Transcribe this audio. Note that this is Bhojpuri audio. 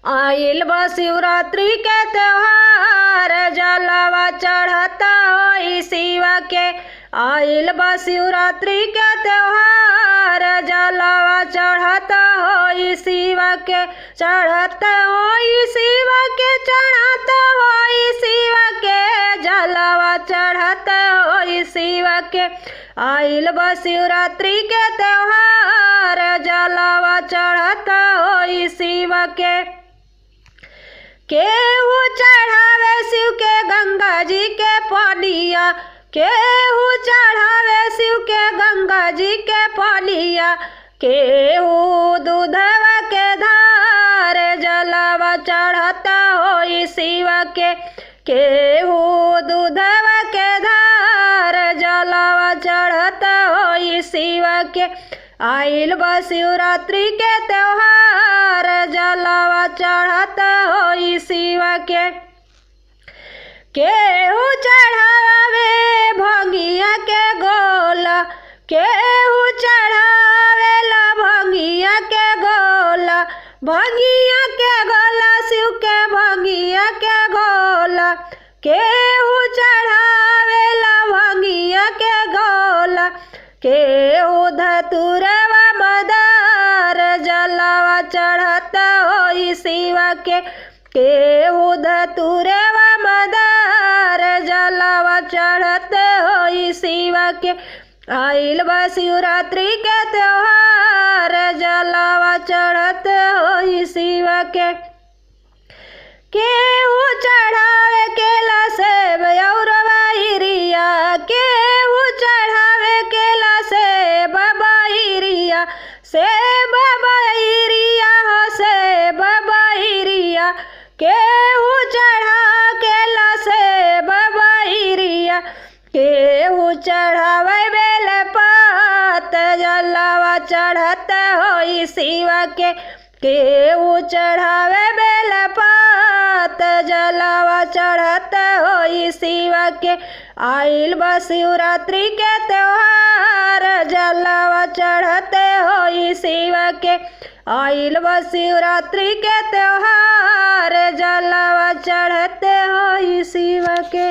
आइल बा शिवरात्रि के त्योहार, जलवा चढ़ता होई शिवा के। आइल बा शिवरात्रि के त्योहार, जलवा चढ़ता होई शिवा के। चढ़ता होई शिवा के, चढ़ता होई शिवा के, जलवा चढ़ता होई शिवा के। आइल बा शिवरात्रि के त्योहार, जलवा चढ़ता होई शिवा के। केहू चढ़ावे शिव के गंगा जी के पानिया, केहू चढ़ावे शिव के गंगा जी के पानिया। केहू दूधवा के धार, जलवा चढ़ता होई शिवा के। केहू दूधवा के धार, जलवा चढ़ता होई शिवा के। आइल बा शिवरात्रि के त्योहार, जलवा चढ़ता होई शिवा के। केहू चढ़ावे भंगिया के गोला, केहू चढ़ावेला भंगिया के गोला। भंगिया के गोला शिव के भंगिया के गोला। केहू चढ़ावेला भंगिया के गोला। केहू धतुरवा मदार, जलवा चढ़ता होई शिवा के। केहू धतुरवा मदार, जलवा चढ़ता होई शिवा के। आइल बा शिवरात्रि के त्योहार, जलवा चढ़त होई शिवा के। केहू चढ़ावे केला सेब और बइरिया, केहू चढ़ावे केला सेब बइरिया। सेब बइरिया हो सेब बइरिया, केहू चढ़ा केला सेब बइरिया। केहू चढ़ावे बेल पात, जलवा चढ़त होई शिवा के। केहू चढ़ावे बेल पात, जलवा चढ़त होई शिवा के। आइल बा शिवरात्रि के त्योहार, जलवा चढ़त होई शिवा के। आइल बा शिवरात्रि के त्योहार, जलवा चढ़त होई शिवा के।